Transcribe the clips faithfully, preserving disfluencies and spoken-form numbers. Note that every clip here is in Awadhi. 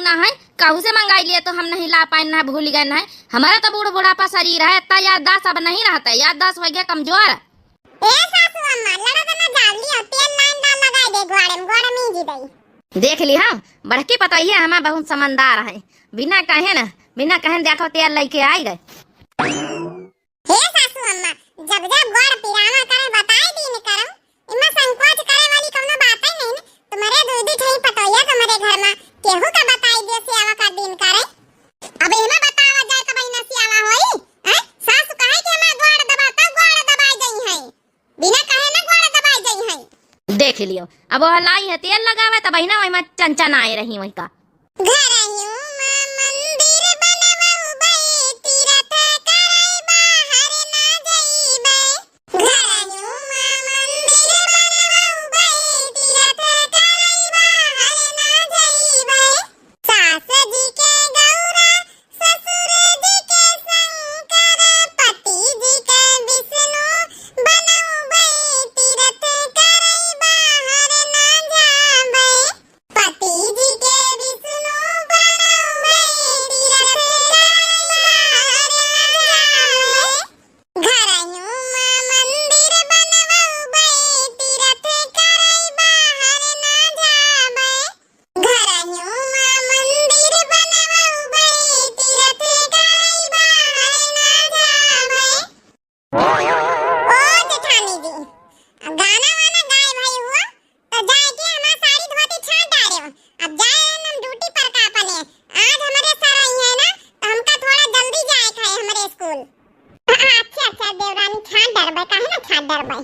ना है, कहू से मंगाई लिए तो हम नहीं ला पाए, ना भूल गए ना है। हमारा तो बूढ़ बुढ़ापा शरीर है, इतना याददाश्त अब नहीं रहता है, याददाश्त हो गया कमजोर। ए सासू अम्मा, लड़ा तो ना जान लियो, तेल लाइन ना लगाई दे ग्वाड़े में, ग्वाड़े में जी दई। देख ली हाँ, बड़की पतोहिया हमार बहुत समझदार है, बिना कहे ना, बिना कहे देखो तेल लेके आई गए। हे सासू अम्मा, जब जब गोड़ पिरावा करे बताई दीन करम, इमा संकोच करे वाली कौनो बात ही नहीं न। तुम्हारे दुई दुई ठई पतोहिया तुम्हारे घर में, केहू का बताई दे सेवा कर दीन करे। अब इमा बतावा जाए तो बहिना सेवा होई? हैं? सासू कहे कि हमार गोड़ दबा, तब गोड़ दबाई गई है, बिना कहे ना गोड़ दबाई गई है। देख लियो, अब वह लाई है तेल लगावे तो बहिना वही में चंचन आए रही वही का। घरहियों में मंदिर बनवबै, तीरथ करै बाहर ना जइबै। घरहियों में मंदिर बनवबै, तीरथ करै बाहर ना जइबै। सास जी के गौरा, ससुर जी के शंकर, पति जी के विष्णु बनवबै, तीरथ करै बाहर ना जाबै। पति जी के विष्णु बनवै, तीरथ करै बाहर ना जाबै। घरहियों में मंदिर बनवबै, तीरथ करै बाहर ना जाबै। घरहियों में मंदिर बनवबै, तीरथ करै बाहर ना जाबै। ओ जेठानी जी, अब गाना वाना गाए भाई हुआ, तो जाए के हमार साड़ी धोती छांट डारे। अब जाए हम ड्यूटी पर का अपने। आज हमारे सर आई है ना, तो हमका थोड़ा जल्दी जाए का है हमारे स्कूल। अच्छा, अच्छा, देवरानी छांट डरबे, काहे ना छांट डरबे?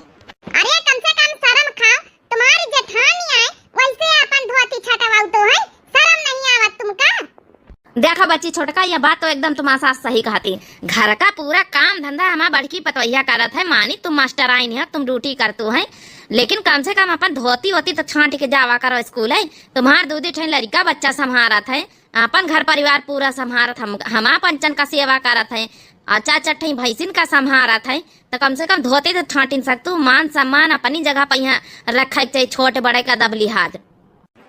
अरे, कम से कम शर्म खाओ, तुम्हारी जेठानी आए, वैसे अपन धोती छटवाऊ तो है, शर्म नहीं आवत तुमका? देखा बच्ची छोटका, यह बात तो एकदम तुम्हार सास सही कहती। घर का पूरा काम धंधा हमार बड़की पतोहिया करत है, मानी तुम मास्टराइन है, तुम ड्यूटी करतू है, लेकिन कम से कम अपन धोती वोती तो छांट के जावा करो स्कूल है। तुम्हार दू दू ठे लड़का बच्चा संभारत है, अपन घर परिवार पूरा संभारत, हम, हमार पंचन का सेवा करत है, आ चार चार ठे भैंसिन का संभारत है, तो कम से कम धोती तो छांटिन सकतू। मान सम्मान अपनी जगह पर यहाँ रखे के चाहिए, छोट बड़े का अदब लिहाज।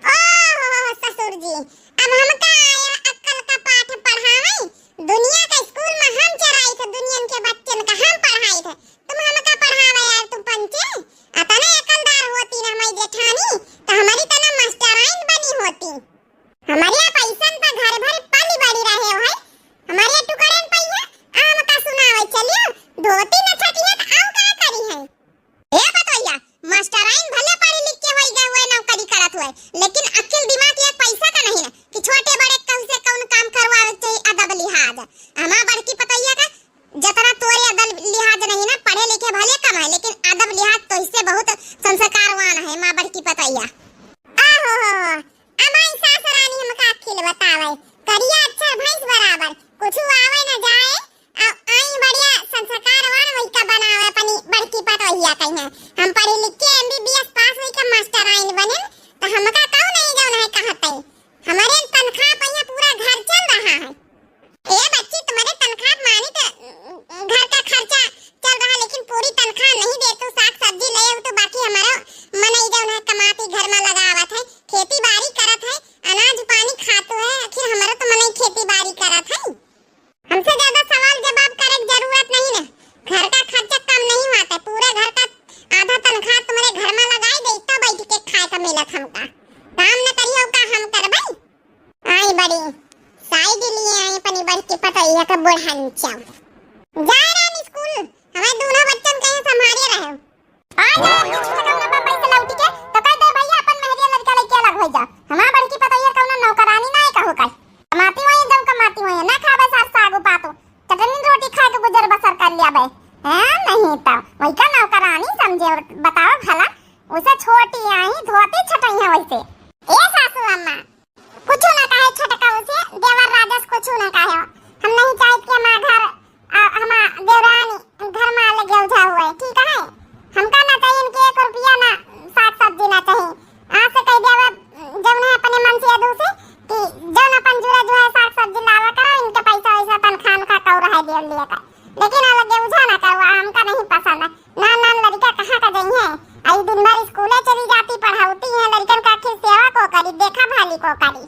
ओहो ससुर जी, अब हमका आया अक्कल का पाठ पढ़ावै। दुनिया का स्कूल में हम चराई थे, दुनियन के बच्चन का हम पढ़ाई थे, तुम हमका पढ़ावै यार, तुम पंचे। अतने अकलदार होती ना हमारी जेठानी, तो हमारी तना मास्टराइन बनी होती। हमारे यहाँ पैसन पर घर भर पली बड़ी रहे हो है, हमारे यहाँ टुकड़न पइया, आ हमका सुनावै चलियो, धोती न छटिया तो आओ का करी है। ए पतोहिया, मास्टराइन भले पढ़ी लिख के होई गए हुए, नौकरी करत हुए, लेकिन अक्ल दिमाग एक पैसा का नहीं ना कि छोटे बड़े कहू से कौन काम करवावे के चाहिए, अदब लिहाज। हमार बड़की पतोहिया का जतना तोरे अदब लिहाज नहीं ना, पढ़े लिखे भले कम है, लेकिन अदब लिहाज तो इससे बहुत संस्कारवान है माँ बड़की पतोहिया। आहो हो हो, अमाई सास रानी हमका अक्ल बतावे, करिया अक्षर भैंस बराबर, कुछ आवे न जाए, आ, आई बढ़िया संस्कारवान वही का बनावे अपनी बड़की पतोहिया कही है। हम पढ़ी लिख के एमबीबीएस पास हुई के मास्टराइन बने, तो हमका कौन नहीं जौन है कहते, हमारे तनख्वाह पर यहाँ पूरा घर चल रहा है। ए बच्ची, तुम्हारे तनख्वाह मानी तो घर का खर्चा चल रहा, लेकिन पूरी तनख्वाह नहीं दे, तू साग सब्जी ले आऊ तो बाकी हमारा मनई जौन है कमाती घर में लगावत है, खेती बाड़ी करत है, अनाज पानी खातो है, आखिर हमारा तो मनई खेती बाड़ी करत है। हमसे ज्यादा सवाल जवाब करे की जरूरत नहीं ना, घर का खर्चा कम नहीं होता, पूरे घर का आधा तनख्वाह तुम्हारे घर में लगाई दे, तो बैठ के खाए का मिलत हमका, काम न करियो का हम करबई। आई बड़ी, साइड लिए आई अपनी बड़की पतोहिया का बुढ़न चाम। जाए रहन स्कूल, हमें दोनों बच्चन कहीं संभाले रहे। आ जा, कुछ तो कम ना बम्बई से लौटी के, तो कह दे भैया अपन मेहरिया लड़का लेके अलग हो जा। हमार बड़की पतोहिया कौनो नौकरानी ना है कहू का। कमाती हुई, एकदम कमाती हुई, ना खावे साग सागू पातू। चटनी रोटी खा के गुजर बसर कर लिया बे। हैं, नहीं तो वही का नौकरानी समझे, बताओ भला। उसे छोटी आई, धोती छटई है वैसे। ए सासू अम्मा, कुछ ना कहे छोटका उसे, देवर राजेश कुछ ना कहे। हम नहीं चाहित कि हमार घर, आ, हमार देवरानी घर में लगे उझा हुए, ठीक है? हमका ना चाहिए इनके एक रुपया ना साग सब्जी ना चाहिए। आज से कह दिया जौन है अपने मन से अदू से कि जौन अपन जुरा जो है साग सब्जी लावा करो, इनके पैसा वैसा तनख्वाह उनखा कौ रहा दे लिया कर। लेकिन अलगे उझा ना करो, हमका नहीं पसंद है। नान नान लड़का कहाँ का जइहैं? आई दिन भर स्कूले चली जाती, पढ़ौती हैं, लड़कन का आखिर सेवा को करी, देखा भाली को करी।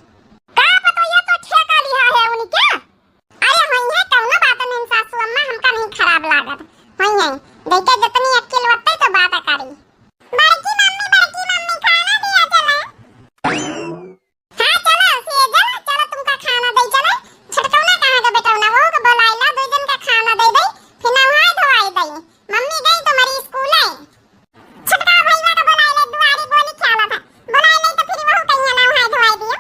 का पतोहिया होई है। लइका जतनी अक्किल ओतई तो बात करी। बड़की मम्मी, बड़की मम्मी, खाना दिया चला। हाँ, चलो, सेजल, चलो, तुमका खाना दे चले। छोटकौना कहाँ के बेटौना, वो के बोलाइला, दो जन का खाना दे दे, फिर नहाए धोआए दे। मम्मी गई तुम्हारी स्कूल है। छोटका भैया के बोलाइले, दुआरी बोली ख्याल था। बोलाइले तो फिर वहू कहिया नहाए धोआए दियो।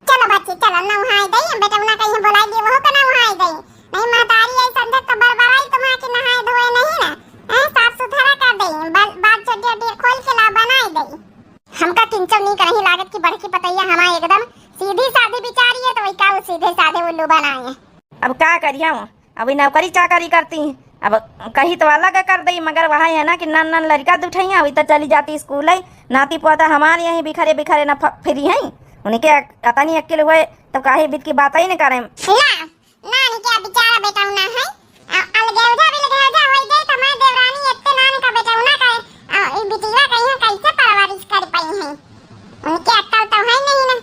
चलो बच्ची, चलो, नहाए दे, बेटौना कहिया बोलाइ दियो, वहू का नहाए दे। नहीं, महतारी आई संझा का बरबराई तुम्हारे के नहाए धोए नहीं ना। हैं, साफ सुथरा कर दे, बाल, बाल चड्डी उड्डी खोल के ला बनाए दे। हमका किंचो नीक नहीं लागत कि बड़की पतैया हमार एकदम सीधी सादी बिचारी है, तो वही का वो सीधे साधे उल्लू बनाए हैं। अब का करिया वो? अब ई नौकरी चाकरी करती, अब कही तो अलग कर दई, मगर वह है ना कि नन नन लड़का दुठैया, अभी तो चली जाती स्कूल है, नाती पोता हमार यहीं बिखरे बिखरे न फ-, फिरी हैं। उनके अक-, अतनी अक्किल हुए तो काहे बित की बात ही न करें। ना, नानी के बेचारा बेटौना है, अ-, अलगेवजा बिलगेवजा होई जाई, त हमार देवरानी एत्ते नान का बेटौना का, अ, ई बिटिया कहिया कैसे परवरिश कर पाई है? उनके अक्कल तो है नहीं ना।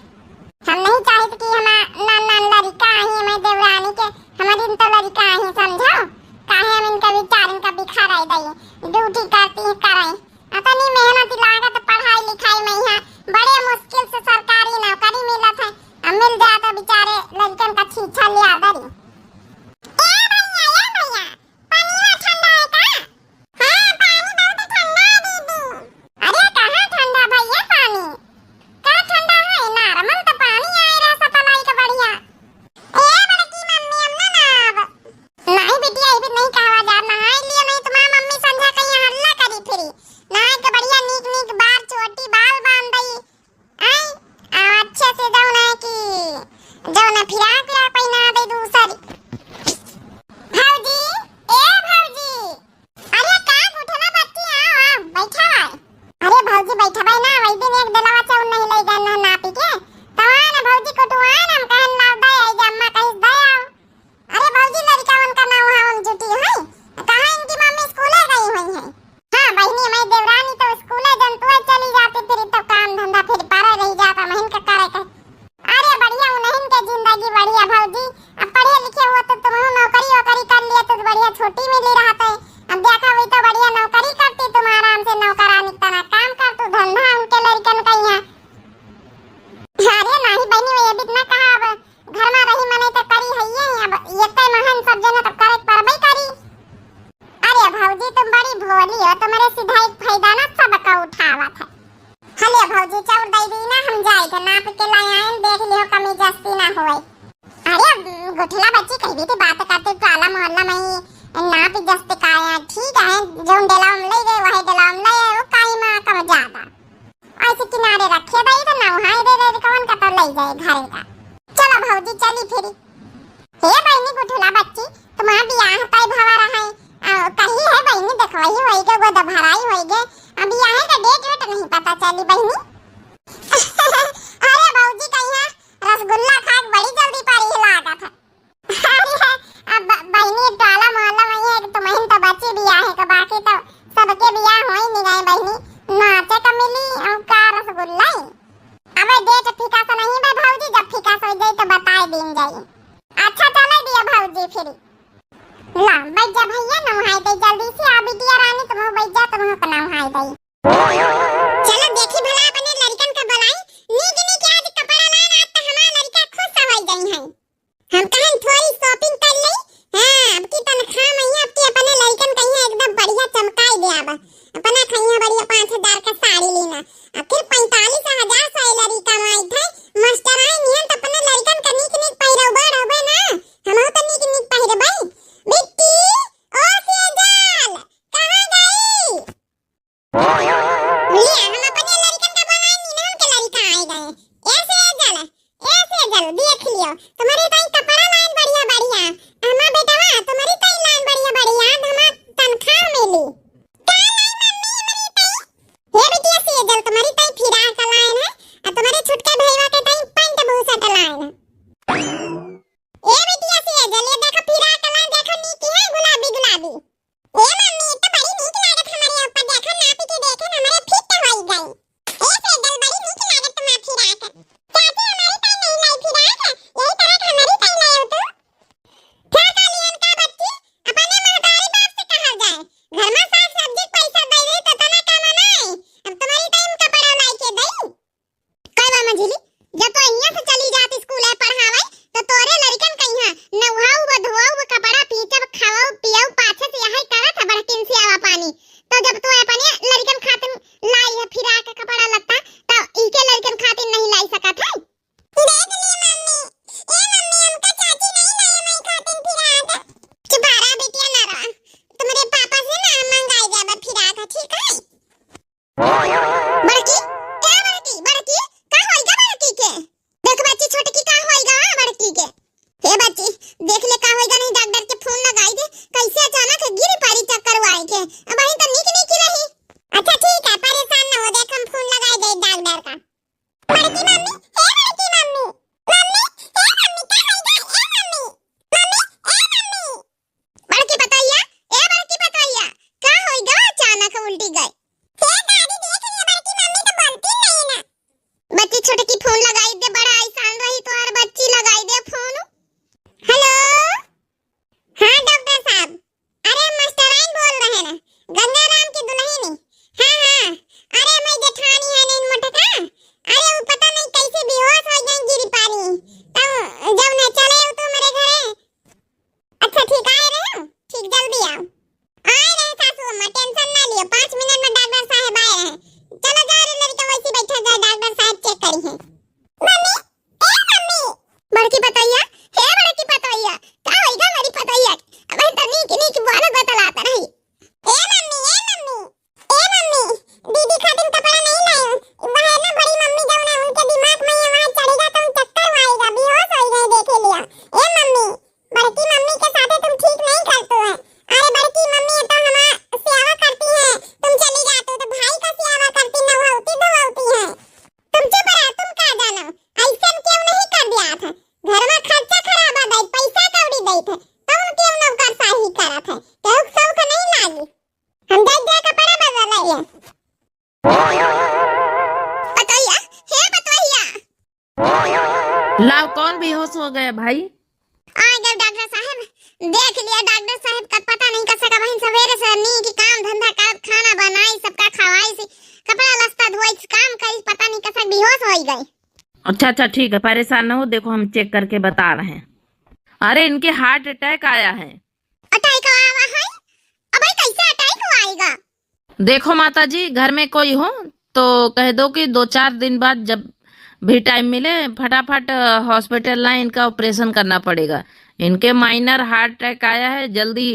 हम नहीं चाहित कि हमार नान नान लड़िका आही, हमार देवरानी के, हमार दिन तो लड़िका आही, समझो? काहे हम इनका बेचारिन का बिखराई दई, ड्यूटी करती करें, अतनी मेहनत लागत पढ़ाई लिखाई में यहाँ, बड़े मुश्किल से सरकारी नौकरी मिलत है, अब मिल जाए तो बेचारे लड़कन का छीछा लिया दरी। ए भैया, ए भैया, पनिया ठंडा है का? हाँ, पानी बहुत ठंडा है दीदी। अरे कहाँ ठंडा भैया पानी? का ठंडा है? नॉर्मल तो पानी आए रहा सप्लाई का बढ़िया। ए बड़की मम्मी, हम ना नहाब। नहीं बिटिया, ये भी नहीं कहवा जात, नहाई लियो, नहीं तुम्हार मम्मी संझा कहीं हल्ला करी फिरी। नहाए के बढ़िया नीक नीक बार चोटी बाल बांध दई। आई, आ, अच्छे से जौन है कि जौन है फिराक विराक पहिना दे दूसरी। भौजी, ए भौजी, अरे का गुठला बच्ची, आओ, आओ, बैठा है। अरे भौजी, बैठा भाई ना, वही दिन एक डेलवा चाउर नहीं ले गए ना नापी के, तो आए ना भौजी कुटुआए ना, हम कहन लाव दे, आई जम्मा कहिस दे आओ। अरे भौजी, लड़िका उनका ना वहाँ हम जुटी है, कहाँ इनकी मम्मी स्कूले गई हुई है? हाँ बहिनी, हमारी देवरानी तो स्कूले जंतुआ चली जाती, फिर तो काम धंधा फिर परे रह जाता, महिन का करे के। अरे बढ़िया, उन्हन के जिंदगी बढ़िया भौजी, अब पढ़े लिखे हुआ तो तुमहू नौकरी वोकरी कर लिए तो बढ़िया छुट्टी मिली रहते। अब देखा हुई तो बढ़िया नौकरी करती, तुम आराम से नौकरानी की तरह काम कर, तू धंधा उनके लड़कन का यहाँ। अरे नहीं बहिनी, वो ये भी ना कहा, अब घर में रही मने तो करी है ये, अब ये ते महन सब जने तो करे परबे करी। अरे भौजी, तुम बड़ी भोली हो, तुम्हारे सिधाई फायदा ना सबका उठावत है। हले भौजी, चाउर दे दी ना, हम जाए थे नाप के ले आए, देख लियो कमी जस्ती ना होए। अरे गुठला बच्ची, कही भी थी बात करते, टोला मोहल्ला में ही नाप जस्ती का है, ठीक है, जो डेला में ले गए वही डेला में ले आए, वो काई में कम ज्यादा। ऐसे किनारे रखे दई तो नहाए दे दे, कौन का तो ले जाए घरे का। चलो भौजी, चली फिरी। हे बहिनी गुठला बच्ची, तुम्हार बियाह तय भवा रहा है, आ, कही है बहिनी, देखवाई होई गे, गोद भराई होई गे, अब बियाह का डेट वेट नहीं पता चली बहिनी। अरे भौजी, कहिया रसगुल्ला खा के बड़ी जल्दी पड़ी लागत है। अरे, अब ब-, बहिनी, टोला मोहल्ला में ये है कि तुम्हें तो बच्ची बियाह है, के बाकी तो सबके बियाह हो ही नहीं गए बहिनी। नाचे का मिली और का रसगुल्ला ही। अब डेट फिक्स नहीं बा भौजी, जब फिक्स हो जाई तो बताए दीन जाई। अच्छा, चले दिया भौजी फिर। ला, बैठ जा भैया, नहाई दे जल्दी से, आ बिटिया रानी, तुम बैठ जा, तुम को नहाई दे। चलो देखी भला अपने लड़कन का बुलाई, नीक नीक आज कपड़ा लान, आज तो हमारा लड़का खुश हो गई है। हम कहन थोड़ी shopping कर ले। हाँ, अब की तनख्वाह में ही अब की अपने लइकन कहिया एकदम बढ़िया चमकाई दे आबा। अपना कहिया बढ़िया पाँच हजार का साड़ी लेना। आखिर पैंतालीस हजार salary कमाई थे, मास्टर आई नियन तो अपने लइकन का नीक नीक पहिरौबा रहबे ना, हम तो नीक नीक पहिरबे। बिट्टी, ओ सेजल, कहाँ गई? लिया, हम अपने लड़कन का बोलाई नी ना, हमके लड़का आए गए। ए सेजल, ए सेजल, देख लियो, तुम्हारे ताई कपड़ा लाइन बढ़िया बढ़िया। हमार बेटवा, तुम्हारी ताई लाइन बढ़िया बढ़िया, हमार तनख्वाह मिली। का लाई मम्मी हमारी ताई? हे बिटिया सेजल, तुम्हारी ताई फिराक लाइन है, और तुम्हारे छुटका भईवा के ताई पैंट बुशर्ट लाइन है। ए बिटिया सेजल, ये देखो फिराक लाइन, देखो नीकी है गुलाबी गुलाबी। ए मम्मी, ई तो बड़ी नीक लागत हमरे ऊपर, देखा नाप के देखे न हमरे फिट होई गई। ए सेजल, बड़ी नीक लागत तुम्हार फिराक। चाची, हमारी ताई नहीं लाई फिराक, यही तरह के हमारी ताई लायो तू। का कहलियन का बच्ची, अपने महतारी बाप से कहल जाए, तो जब तू अपने लड़कन खातिर लाई है फिराक के कपड़ा लत्ता, तो इनके लड़कन खातिर नहीं लाई सकत है? देख ली मम्मी, ए मम्मी, हमका चाची नहीं लाई हमारे खातिर फिराक। चुप रहा बिटिया, ना रहा, तुम्हारे पापा से ना मंगाई जाबा फिराक, ठीक है? बड़की, ए बड़की, बड़की, का होइगा बड़की के? देख बच्ची, छोटकी का होइगा बड़की के? हे बच्ची, देख ले का होइगा, नहीं डॉक्टर के फोन लगाई दे, कैसे अचानक गिर पड़ी चक्कर आए के, अब वहीं तो निक निक रही। अच्छा ठीक है, परेशान न हो, देख हम फोन लगाई दे डॉक्टर का। बड़की मम्मी, हे बड़की मम्मी, मम्मी, हे मम्मी, का होइगा, ए मम्मी, मम्मी, ए मम्मी। बड़की पतोहिया, ए बड़की पतोहिया, का होइगा अचानक उल्टी गए? हे दादी, देख रही है बड़की मम्मी तो बोलती नहीं ना। बच्ची छोटकी फोन लगाई दे, बड़ा आसान रही तोहार बच्ची, लगाई दे फोन। हेलो, हाँ डॉक्टर साहब, अरे मास्टराइन बोल रहे ना, गंगाराम की दुल्हन। हाँ हाँ, अरे मैं जेठानी है नहीं मोटका, अरे वो पता नहीं कैसे बेहोश हो गई गिरी पानी, तब जब न चले हो तो मेरे घरे। अच्छा ठीक आए रहे हो, ठीक जल्दी आओ। आए रहे सासू अम्मा, टेंशन ना लियो, पाँच मिनट में डॉक्टर साहब आए रहे। चलो जाओ रे लड़का, वैसे बैठा जाए, डॉक्टर साहब चेक करी हैं। मम्मी, ए मम्मी। बड़की पतोहिया, हे बड़की पतोहिया, का होइगा हमारी पतोहिया? अब तो नीक नीक बोल बतलात रही। ए मम्मी, ए मम्मी, ए मम्मी, दीदी खातिर कपड़ा नहीं लाए। वह है ना बड़ी मम्मी जौन है, उनके दिमाग में ये वहाँ चढ़ेगा तो चक्कर आएगा, बेहोश हो गए देखे लिया। ए मम्मी, बड़की मम्मी के साथे तुम ठीक नहीं करते हो। अरे बड़की मम्मी ये तो हमार सेवा करती है, तुम चली जाते हो तो भाई का सेवा करती, नहवाती धोवाती है। तुम चुप रहो, तुम का जानो, ऐसन क्यों नहीं कर दिया था? घर में खर्चा खराब आ गई, पैसा कौड़ी देत है, तुम क्यों नौकरशाही करत है? केहू के शौक नहीं लागी। हम जाए जाए कपड़ा बदल आइए। पतोहिया, हे पतोहिया। लाओ, कौन बेहोश हो गया भाई? आ गए डॉक्टर साहब, देख लिया डॉक्टर साहब का, पता नहीं कैसे का बहिन सवेरे से नीक काम धंधा करत, खाना बनाई, सबका खवाई से, कपड़ा लत्ता धोई से, काम करी, पता नहीं कैसे बेहोश हो ही गई। अच्छा अच्छा ठीक है, परेशान न हो, देखो हम चेक करके बता रहे हैं। अरे इनके हार्ट अटैक आया है। अटैक आवा है? अबे कैसे अटैक आएगा? देखो माता जी, घर में कोई हो तो कह दो कि दो चार दिन बाद जब भी टाइम मिले फटाफट, अ, हॉस्पिटल लाएं, इनका ऑपरेशन करना पड़ेगा। इनके माइनर हार्ट अटैक आया है, जल्दी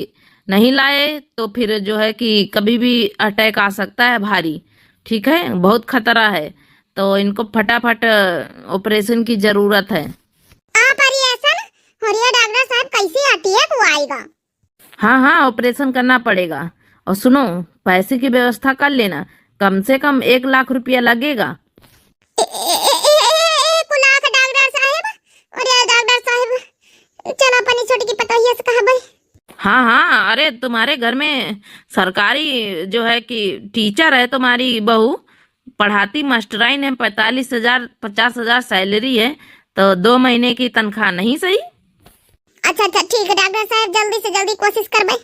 नहीं लाए तो फिर जो है कि कभी भी अटैक आ सकता है भारी, ठीक है, बहुत खतरा है। तो इनको फटाफट, अ, ऑपरेशन की जरूरत है। ऑपरेशन? अरे डॉक्टर साहब, कैसे अटैक आएगा? हाँ हाँ, ऑपरेशन करना पड़ेगा। और सुनो, पैसे की व्यवस्था कर लेना, कम से कम एक लाख रुपया लगेगा। ए, ए, ए, ए, ए, एक लाख डॉक्टर साहब? अरे डॉक्टर साहब, चलो अपनी छोटकी पतोहिया से कहबै। हाँ हाँ, अरे तुम्हारे घर में सरकारी जो है कि टीचर है तुम्हारी बहू, पढ़ाती मास्टराइन है, पैंतालीस हजार, पचास हजार सैलरी है, तो दो महीने की तनख्वाह नहीं सही? अच्छा अच्छा ठीक है डॉक्टर साहब, जल्दी से जल्दी कोशिश करबै।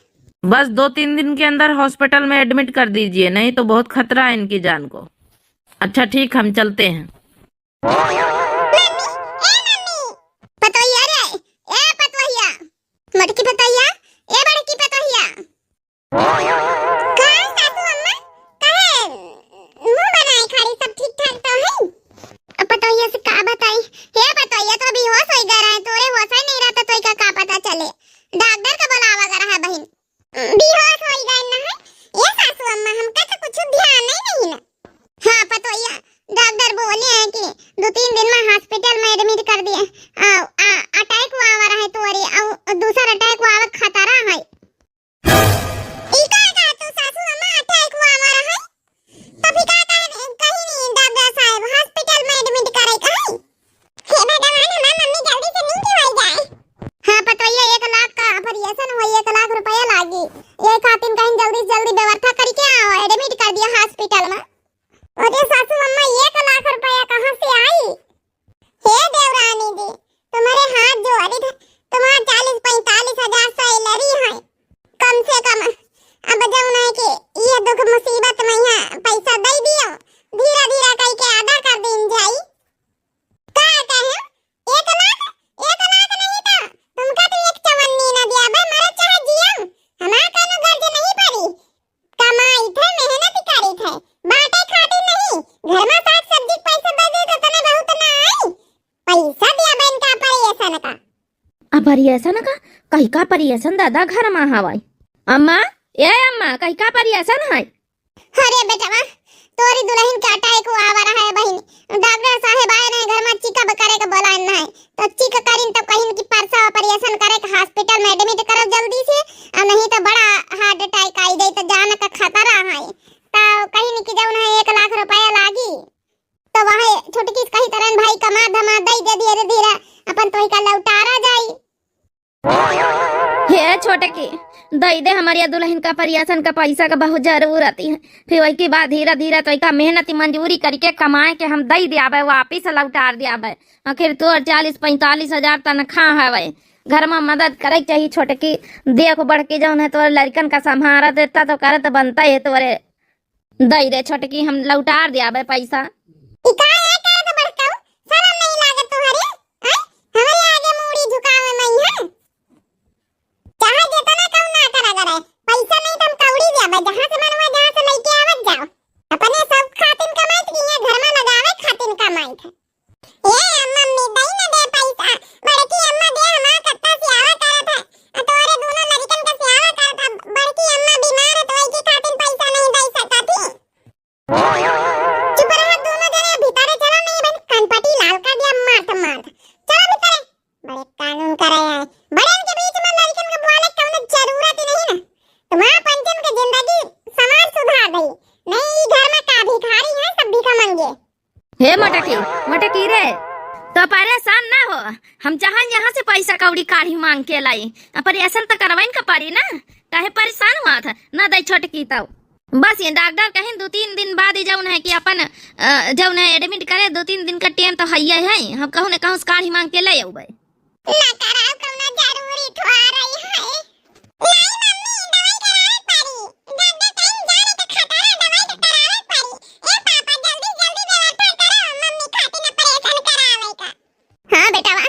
बस दो तीन दिन के अंदर हॉस्पिटल में एडमिट कर दीजिए, नहीं तो बहुत खतरा है इनकी जान को। अच्छा ठीक, हम चलते हैं। मम्मी, ए मम्मी। पतोहिया रे, ए पतोहिया। मोटकी पतोहिया, ए बड़की पतोहिया। का सासू अम्मा, काहे मुंह बनाए खड़ी, सब ठीक ठाक तो है? अब पतोहिया से का बताई? हे पतोहिया तो बेहोश होई गए रहे, तोरे होश ही नहीं रहता तो का, का पता चले। डॉक्टर का बुलावा गए रहा बहिन। बेहोश होई गए न है? ये सासू अम्मा, हमका तो कुछ ध्यान ही नहीं ना। हाँ पतोहिया, डॉक्टर बोले हैं कि दो तीन दिन में हॉस्पिटल में एडमिट कर दिए। आ, आ, अटैक हुआ हुआ रहे तोरे, और दूसरा अटैक हुआ हुआ खतरा है। ई का कहा तू सासू अम्मा, अटैक हुआ हुआ रहे? तो फिर का कहे, कहीं नहीं डॉक्टर साहब, हॉस्पिटल में एडमिट करे कहे। हे भगवान, हमार मम्मी जल्दी से नीक हो जाए। हाँ पतोहिया, एक लाख का ऑपरेशन होई, एक लाख रुपया लागी। ये खातिर कहीं जल्दी से जल्दी व्यवस्था करके आओ, एडमिट कर दिया हॉस्पिटल में। अरे सासू अम्मा, एक लाख रुपया कहाँ से आई? हे देवरानी जी, तुम्हारे हाथ जोड़ी थे, तुम्हारा चालीस पैंतालीस हजार सैलरी है, कम से कम अब जौन है कि ये दुख मुसीबत में यहाँ पैसा दे दियो, धीरे धीरे करके आधा कर दिन जाई। का कहे? एक लाख, एक लाख नहीं तो तुमका तो एक चवन्नी ना दिया, बे मरो चाहे जियो, हमार कोनो गर्ज नहीं पड़ी। कमाई थे परियसन का? कहिका परियसन दादा घर मा हवै? अम्मा, ए अम्मा, कहिका परियसन है? अरे बेटवा, तोरी दुलहिन के अटैक आवा रहा है बहिन। डॉक्टर साहेब आए रहे घर मा, चेकअप करे के बोलाए रहे। तो चेक करिन तो कहिन कि परसों ऑपरेशन करे के हॉस्पिटल मा एडमिट करब जल्दी से, आ नहीं तो बड़ा हार्ट अटैक आई जाई तो जान का खतरा है। तो कहिन कि जौन है एक लाख रुपया लागी। तो वह छोटकी से कही तरन भाई कमा धमा दई दे धीरे धीरे, अपन तोही का लौटारा जाई। हे छोटकी, दई दे हमरिया दुलहिन का परियसन का पैसा का बहुत जरूरत है। फिर वही के बाद धीरे धीरे तोही का मेहनत मजूरी करके कमाए के हम दई दियाबे, वापिस लौटार दियाबे। आखिर तोर चालीस पैंतालीस हजार तनख्वाह हवे, घर मा मदद करे के चाही छोटकी। देख बढ़ के जौन है तोर लड़कन का संभारा देता तो करत बनता है तोरे। दई दे छोटकी, हम लौटार दियाबे पैसा। ई का है करत बड़काऊ? शरम नहीं लागत तोहरे? हैं? हमरे आगे मूड़ी झुकावे मा है? चाहे जितना कम ना करा करे, पैसा नहीं तो हम कौड़ी दियाबे, जहाँ से मन हुआ, जहाँ से लेके आवत जाओ। अपने सब खातिन कमाइत कि यहाँ घर मा लगावे खातिन कमाइत है। ए मम्मी, दई न दे पैसा। बड़की अम्मा दे हमार कत्ता सियावा करत है। आ तोरे दोनों लड़कन का सियावा करत है। बड़की अम्मा बीमार है तो वही के खातिर पैसा नहीं दे सकत ही। चुप रहा दोनों जने, भीतरे चलो, नहीं बन कनपटी लाल कर दिया मार तो मार। चलो भीतरे। बड़े कानून करे हैं। बड़े इनके बीच मा लड़कन के बोले कौनो जरूरत ही नहीं ना। तुम्हारा पंचम के जिंदगी समाज सुधार दई। नहीं, ई घर मा का भिखारी है, सब भीख मंगे। हे मोटकी, मोटकी रे, तो परेशान ना हो, हम जहाँ यहाँ से पैसा कौड़ी काढ़ी मांग के लाई, ऑपरेशन तो करवाइन का पड़ी ना, काहे परेशान हुआ था, ना दे छोटकी तो। बस ये डॉक्टर कहिन दो तीन दिन बाद ही जौन है कि अपन, अ, जौन है एडमिट करे, दो तीन दिन का टाइम तो हइये है, हम कहूँ न कहूँ से काढ़ी मांग के ले अउबे। ना कराओ, कौनो जरूरी थोड़ा रही है। नहीं मम्मी, दवाई करावे पड़ी। डॉक्टर कहीं जाने के खतरा, दवाई तो करावे पड़ी। ए पापा, जल्दी जल्दी व्यवस्था करो, मम्मी खातिर ऑपरेशन करावे का। हाँ बेटवा,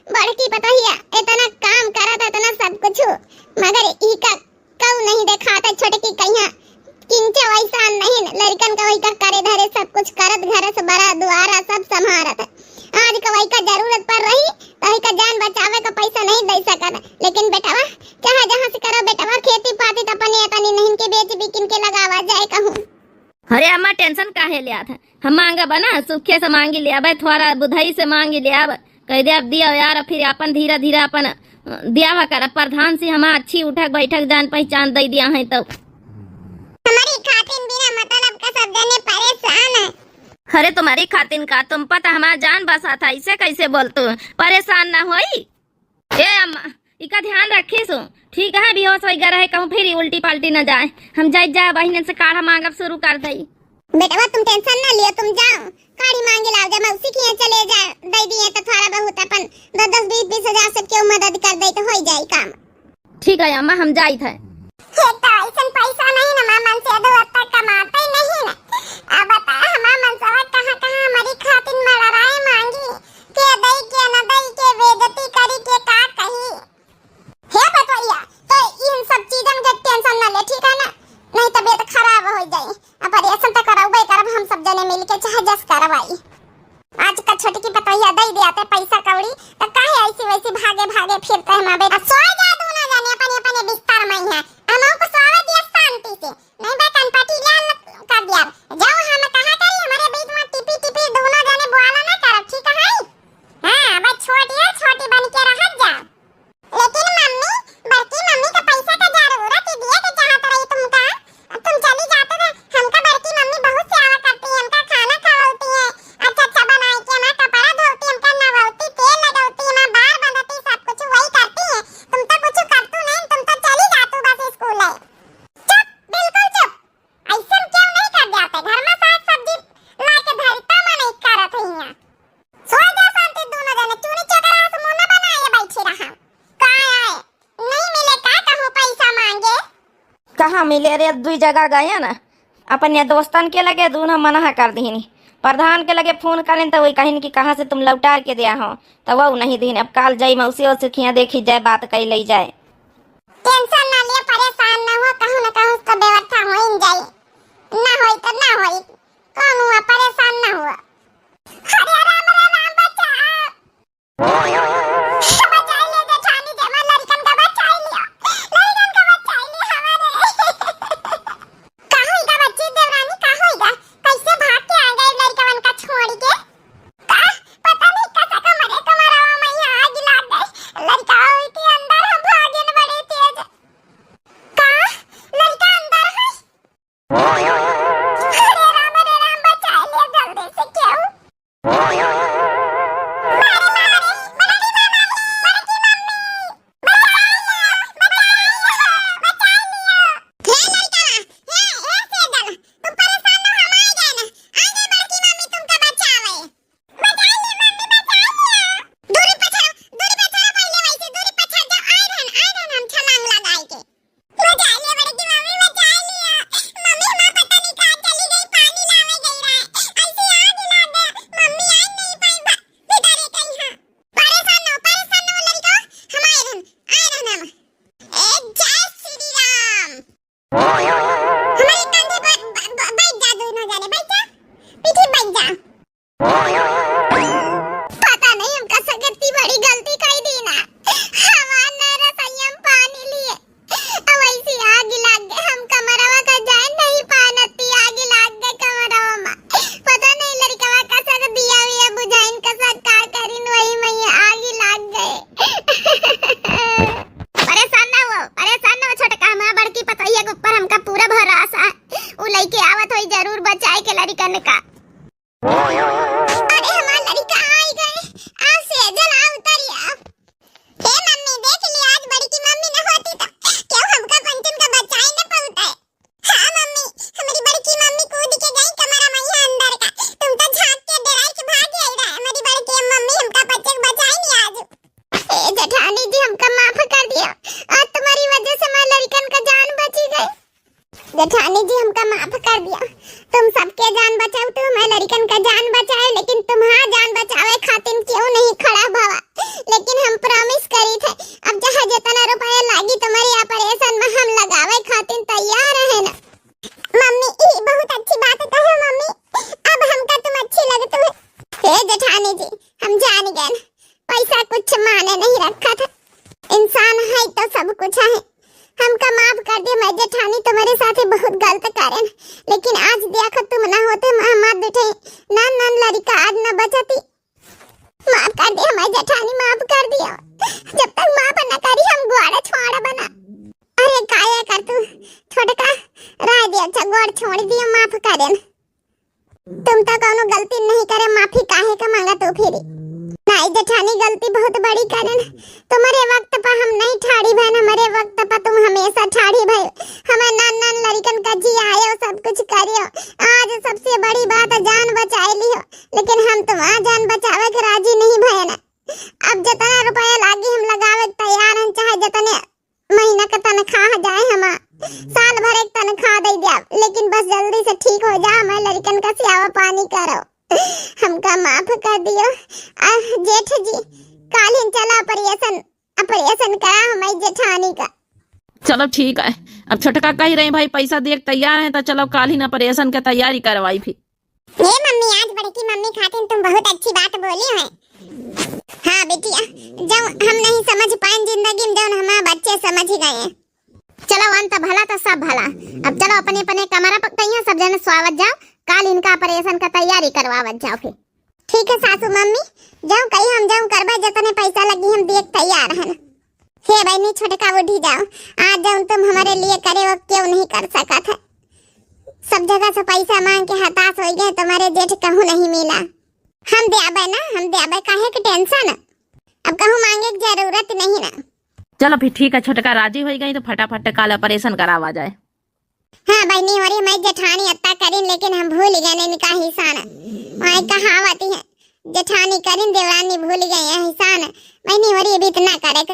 बड़की पतोहिया इतना काम करत, इतना सब कुछ, मगर ई का कऊ नहीं देखात है छोटकी कहिया किंचे वैसा नहीं, लड़कन का वही का करे धरे सब कुछ करत, घर से बड़ा दुआरा सब संभारत है। आज का वही का जरूरत पड़ रही तो वही का जान बचावे का पैसा नहीं दे सकत, लेकिन बेटवा चाहे जहाँ से करो बेटवा, खेती पाती तो अपने तनी नहीं के बेच बिकिन के लगावा जाए कहूँ। अरे अम्मा, टेंशन काहे लेत है? हम मांगब ना, सुखे से मांगी लेबे, थोड़ा बुधई से मांगी लेब, कह दे अब दियो यार, फिर अपन धीरे धीरे अपन, अ, दियावा कर। प्रधान से हम अच्छी उठक बैठक जान पहचान दे दिया है तो। हमारी खातिन बिना मतलब का सब जने परेशान है। अरे तुम्हारी खातिन का, तुम पता हमार जान बसा था, इसे कैसे बोल तू? परेशान ना होई। ए अम्मा, इका ध्यान रखिसु, ठीक है, बेहोश होई गा रहे, कहूँ फिर उल्टी पाल्टी न जाए। हम जाई जा बहिनन से काढ़ा मांगब शुरू कर दई। बेटवा तुम टेंशन ना लियो, तुम जाओ, काढ़ी मांगे लाओ, जब मौसी के यहाँ चले जा, दे दिए तो थोड़ा बहुत अपन दस दस बीस बीस हजार से क्यों मदद कर दे तो हो जाए काम। ठीक है अम्मा, हम जाइत है। हे तो ऐसन पैसा नहीं ना, मामन से दो हफ्ता कमाते नहीं ना। अब बता, हमार मनसवा कहाँ कहाँ हमारी खातिर मड़राए मांगी, के दई के न दई के, बेइज्जती करी के का कही। हे पतोहिया, तो इन सब चीजन के टेंशन ना ले, ठीक है ना, नहीं तबीयत खराब हो जाई। अब ऑपरेशन तो करवाबे करब हम सब जने मिल के, चाहे जस करवाई। आज का छोटकी पतोहिया दे दिया ते पैसा कौड़ी, तो काहे ऐसी वैसी भागे भागे फिरते हैं माँ बेटा। सोए जा दोनों जने अपने अपने बिस्तर में ही है, हम को सोवे दिया शांति से, नहीं बे कनपटी लाल कर दिया। जाओ हम कहा करी, हमारे बीच में टिपी टिपी दोनों जने बोला ना करब, ठीक है? हाँ, बस छोटी है, छोटी बन के रह जा। लेकिन मम्मी, बड़की मम्मी का पैसा का जरूरत ही दिए के चाहत रही तुमका। अब तुम चली जाते तो हमका बड़की मम्मी बहुत सेवा करती है, हमका खाना खवाती है, अच्छा अच्छा बनाए के, हमारा कपड़ा धोती, हमका नहवाती, तेल लगौती, हमारा बार बंधती, सब कुछ वही करती है। तुम तो कुछ करतू नहीं, तुम तो चली जातू बस स्कूल है। चुप, बिल्कुल चुप। ऐसन क्यों नहीं कर जाते? घर में साग सब्जी ला के धरी, तब मन नहीं करत है यहाँ। सोए जा शांति दोनों जने, चूनी चोकरा से मुंह न बनाए बैठी रहा। का आए? नहीं मिले का कहूँ पैसा मांगे? कहाँ मिले रे? दुई जगह गए ना, अपने दोस्तन के लगे दोनों मना कर दीनी। प्रधान के लगे फोन करें तो वही कहिन कि कहाँ से तुम लौटार के दिया हो, तो वो नहीं दीन। अब काल जाई मौसी और सुखिया देखी जाए, बात कई लई जाए। टेंशन ना लिया, परेशान ना हुआ, कहूँ ना कहूँ उसका व्यवस्था हो ही जाई, ना होई तो ना होई, कौन हुआ, परेशान ना हुआ। हरे राम रे राम, बचाओ। बचाई ले जेठानी, लड़िकन का। अरे हमार लड़िका आई गए, आओ सेजल, आओ उतरिया। हे मम्मी, देख ली, आज बड़की मम्मी न होती तो केहू हमका पंचन का बचाई न पउतै। हाँ मम्मी, हमरी बड़की मम्मी कूद के गई कमरा में यहाँ अंदर का। तुम तो झांक के डराई के भाग गई रहे। हमरी बड़की मम्मी हमका बच्चे के बचाई नहीं आज। ए जेठानी जी, हमका माफ कर दिया। आज तुम्हारी वजह से मैं लड़िकन का जान बची गई। जेठानी जी, हमका माफ कर दिया। तुम सबके जान बचाओ, तुम हमारे लड़िकन का जान बचाए, लेकिन तुम्हारा जान बचावे खातिर क्यों नहीं खड़ा भवा? लेकिन हम promise करी थे, अब चाहे जितना रुपया लागी तुम्हारी operation में, हम लगावे खातिर तैयार है ना। मम्मी, ई बहुत अच्छी बात कहे मम्मी, अब हमका तुम अच्छी लगतू है। हे जेठानी जी, हम जान गए, पैसा कुछ माने नहीं रखा था, इंसान है तो सब कुछ है। हमका माफ कर दे, मैं जेठानी तुम्हारे साथे बहुत गलत करेन, लेकिन आज देखो तुम ना होते, हम हमार बेटे नान नान लड़िका आज न बचती। माफ कर दे हमार जेठानी, माफ कर दिया। जब तक माफ न करी हम ग्वाड़ा छोड़ा बना। अरे काया कर तू छोटका, राय दे, अच्छा ग्वाड़ छोड़ दिया, माफ करेन। तुम तो कौनो गलती नहीं करे, माफी काहे का मांगा तू फिर? नहीं जेठानी, गलती बहुत बड़ी करेन। तुम्हारे वक्त पर हम नहीं ठाड़ी भयन, हमारे वक्त पर तुम हमेशा ठाड़ी भयो। हमें नान नान लड़िकन का जी आयो, सब कुछ करियो। आज सबसे बड़ी बात जान बचाए लियो, लेकिन हम तुम्हारा जान बचावे के राजी नहीं भयन। अब जितना रुपया लागी हम लगावे के तैयार हैं, चाहे जितने महीना का तनख्वाह जाए हमार, साल भर एक तनख्वाह दे दिया, लेकिन बस जल्दी से ठीक हो जा, हमारे लड़िकन का सियावा पानी करो, हमका माफ कर दियो। आ, जेठ जी, कालिन चला operation, operation करा हमारी जेठानी का। चलो ठीक है, अब छोटका कही रही भाई पैसा दिए के तैयार है, तो चलो कालिन operation के तैयारी करवाई फिर। ए मम्मी, आज बड़की मम्मी खातिर तुम बहुत अच्छी बात बोली है। हाँ बिटिया, जौन हम नहीं समझ पाएन जिंदगी में, जौन हमार बच्चे समझ गए। चलो, अंत भला तो सब भला। अब चलो अपने अपने कमरा पर कहिया सब जने स्वावत जाओ, काल इनका operation का तैयारी करवावत जाओ फिर। ठीक है सासू मम्मी, जौन कही हम जौन करबे, जितने पैसा लगी हम दिए के तैयार है ना। हे बहनी, छोटका उठी जाओ, आज जौन तुम हमारे लिए करे वो क्यों नहीं कर सकत है। सब जगह से पैसा मांग के हताश हो गए, तुम्हारे जेठ कहूँ नहीं मिला। हम द्याबे ना, हम द्याबे, काहे के tension? अब कहूँ मांगे के जरूरत नहीं ना। चलो फिर ठीक है, छोटका राजी हो गई तो फटाफट काल operation करावा जाए। हाँ बहनी, होरी मैं जेठानी अत्ता करीन, लेकिन हम भूल गए इनका हिसान। वही कहावत है, जेठानी करीन देवरानी भूल गई है हिसान। बहनी होरी अभी इतना करे के